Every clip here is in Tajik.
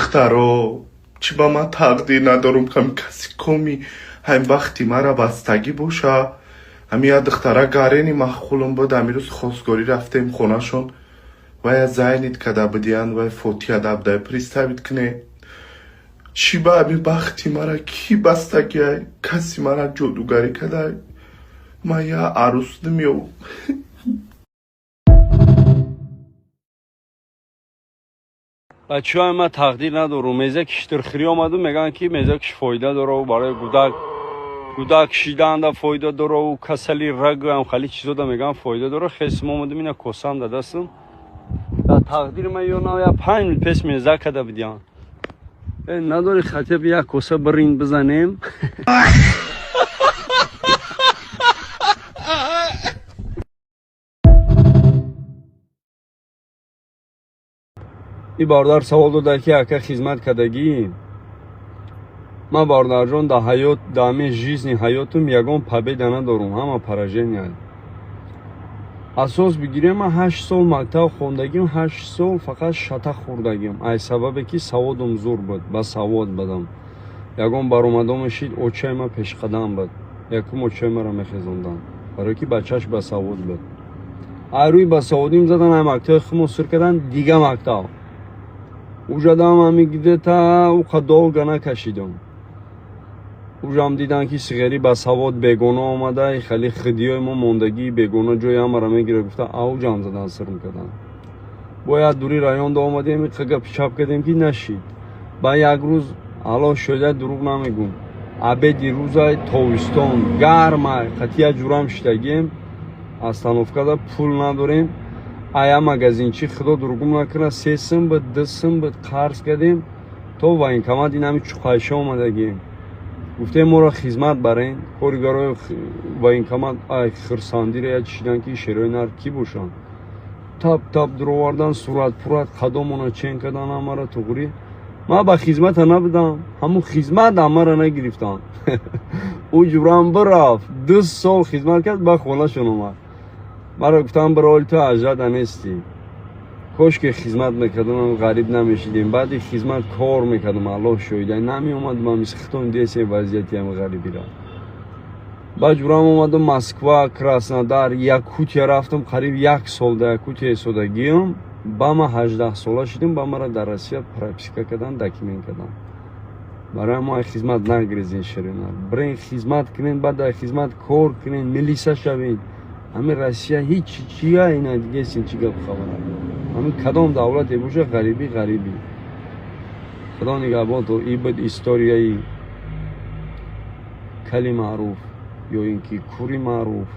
Духтаро, чӣ ба ман тақдир надорум, ҳами каси коми ҳамин вақти мара бастагӣ боша. Ҳами я духтара гарени маъқулум буд, ҳамин рӯз хостгорӣ рафтем хонашон, вая зайнид када будиян, вай фотиҳа дабдай, представить кне. Чӣ ба ҳамин бахти мара кӣ бастагиай, каси мара ҷодугарӣ кадай, ман я арӯс намеёбам. Бачаҳои ман тақдир надорум. Мезаки шитирхирӣ омаду мегӯянд, ки мезакиш фоида дораву барои гудак гудак шиданда фоида дораву касали рагам хали чизода мегӯянд фоида дора. Хесм омадум, ина косам да дастам. Да тақдири ман ё на я 5 мил пес мезак када бидиям. Э, надори хотя бы як коса бирин бизанем. И бародар савол дода, ки ака, хизмат кардагӣ? Ман, бародарҷон, дар ҳаёт, дар ҳамин жизни ҳаётум ягон победа надорум, ҳама поражения. Асос бигирем, ман 8 сол мактаб хондагим, 8 сол фақат шата хӯрдагим, ай сабабе ки саводум зур буд, ба савод будам. Ягон баромадо мешид, очаи ман пешқадам буд, якум очаи маро мехезонданд, барое ки бачааш басавод буд. Ай рӯи басаводим задан, ай мактаби хумо сир кардан дига мактаб. Ужадам ҳами где-то уқа долго накашидам. Ужам дидан, ки сиғери басавод бегона омада, хеле хидиёи мо мондагии бегона ҷои ҳамаро мегира гуфта, ауҷам задан, сирм кардан. Бояд дури районда омадем, иқа гапи чап кардем, ки нашид. Ба як рӯз, аллоҳ шоҳида, дурӯғ намегӯм, обеди рӯзай, тобистон, гармай, қатия ҷурам шидагием остановкада, пул надорем. Ая магазинчи, худо дурӯғум накунад, 3 сум буд, 2 сум буд, қарз кардем то военкомат. Ин ҳами чуқайша омадагием, гуфтем, моро хизмат барен. Коригарои военкомат ай хирсандиро я чишидан, ки шерои нар кӣ бошанд. Тап тап дуровардан, суратпурат қадомона чен кардан, ҳамаро туғрӣ. Ман ба хизмата набудам, ҳамун хизмат ҳамаро нагирифтам. Ӯ ҷурам бирафт, 2 сол хизмат кард, ба хонашон омад. Маро гуфтам, бироли, ту ажрада нестӣ, кошке хизмат мекардам, ғариб намешидем. Баъди хизмат кор мекардам, аллоҳ шоҳида, намеомадам ами хитон десе вазъияти ами ғарибира. Баъд ҷурам омадам Москва, Краснодар, Якутия рафтам, қариб як сол дар Якутия истодагиам. Ба ма 18сола шидам, ба мара дар Россия прописка кардан, документ кардан. Барои мо ай хизмат нагирезен, ширина бирен, хизмат кунен, баъд ай хизмат кор кунен, милиса шавен. Ҳамин Россия ҳеҷ чия ина дигесин, чӣ гап хабара. Ҳамин кадом давлате боша, ғарибӣ, ғарибӣ. Худо нигаҳбон. То и буд историяи кали маъруф ё ин ки кури маъруф.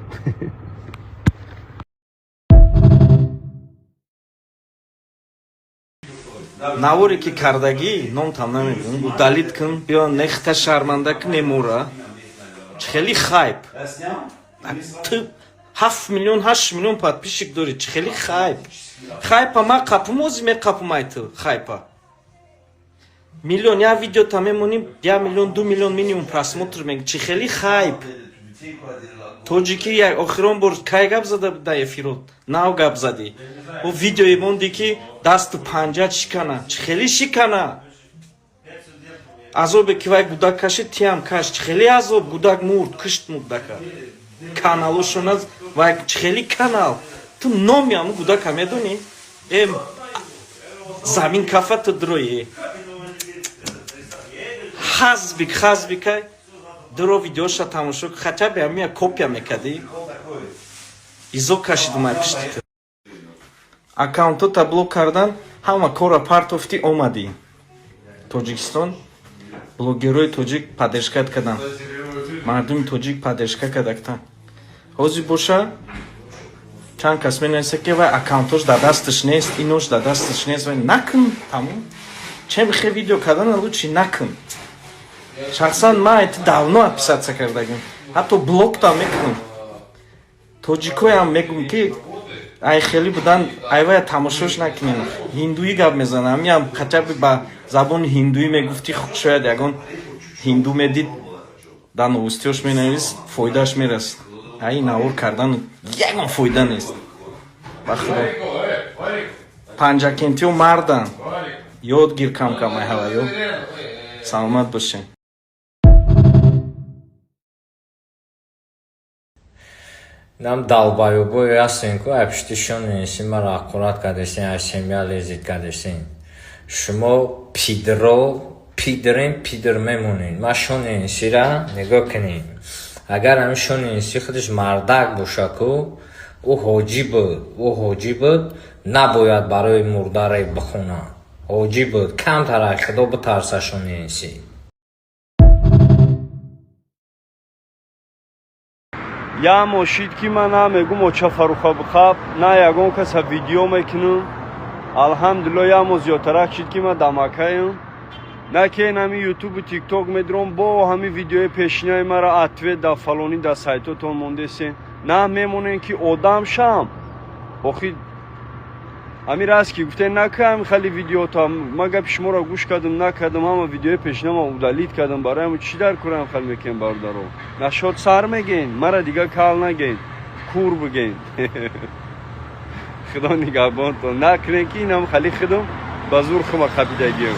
Наворе ки кардагӣ, номтам намегӯм, удалить кун, биё, нехта шарманда кун, немора чӣ хели хайп. Ту 7 миллион, 8 миллион подписчик дорӣ, чӣ хели хайп? Хайпа ма қапум, ози меқапум ай ту хайпа. Миллион як видеота мемонӣ, 1 миллион, 2 миллион минимум просмотр меги. Чӣ хели хайп? Тоҷикӣ як охирон бор кай гап зада буд дар эфирот? Нав гап задӣ, о видеое монди, ки дасту панҷат шикана. Чӣ хели шикана? Азобе ки вай гудак кашид, тиам каш. Чӣ хели азоб? Гудак мурд, кишт мурдака. Каналошона вай чӣ хели канал? Ту номи ҳаму гудака медонӣ? Э, замин кафа ту дрои хазбик, хазбикай дуро. Видеоша тамошо, хотя бы ҳамия копия мекардӣ. Изо кашидумай пишти ту. Аккаунтота блок кардан, ҳама корра партофтӣ, омадӣ Тоҷикистон. Блогерои тоҷик поддержкат кардан, мардуми тоҷик поддержка кардакта. Ҳозир боша чанд кас менависа, ки вай аккаунтош дар дасташ нест, инош дар дасташ нест. Вай накун, тамом. Чем хе видео кардана лучше накун. Шахсан ман это давно отписаться кардагим, ҳатто блокта мекунам. Тоҷикоям мегум, ки ай хеле будан, айвая тамошош накунем. Ҳиндуӣ гап мезанам, ҳамиам хотя бы ба забони ҳиндуӣ мегуфтӣ, шояд ягон ҳинду медид, дар новостиёш менавист, фоидааш мерасид. Ай навор кардан ягон фоида нест, ба худо. Панҷакентиё марданд. Ёд гир кам-кам ай ҳаваё. Саломат бошед. Нам долбоёбое ҳастем, ку ай пишти шон несин, маро ҳақорат кардесин, ай семья лезить кардесин. Шумо пидро пидрен, пидр мемонед. Ма шони инсира нигоҳ кунед. Агар ҳамин шони инси худаш мардак боша ку, ӯ ҳоҷӣ буд, ӯ ҳоҷӣ буд, набояд барои мурдаре бихонад. Ҳоҷӣ буд, камтар ай худо битарса шони инсӣ. Я мошид ки ман на мегум оча Фаруха бихаб, на ягон каса видео мекунам. Алҳамдулилло, як моҳ зиёдтарак шид, ки ман дамакаем. На ки ин ҳами ютубу тикток медурам, бо ҳами видеои пешинаи мара ответ да фалонӣ да сайтотон мондесен. На мемонем, ки одам шам. Охи ҳамин раст ки гуфтен, накам хали видеото, ман гапи шуморо гӯш кардам, накардам, ҳама видеои пешинама удалить кардам. Барои чӣ дар курам хал мекунем, бародаро? Нашод сар мегӯен, мара дига кал нагӯен, кур бигӯен. Худо нигаҳбонтон. Накунем, ки инам хали худам ба зур хума хабидагием.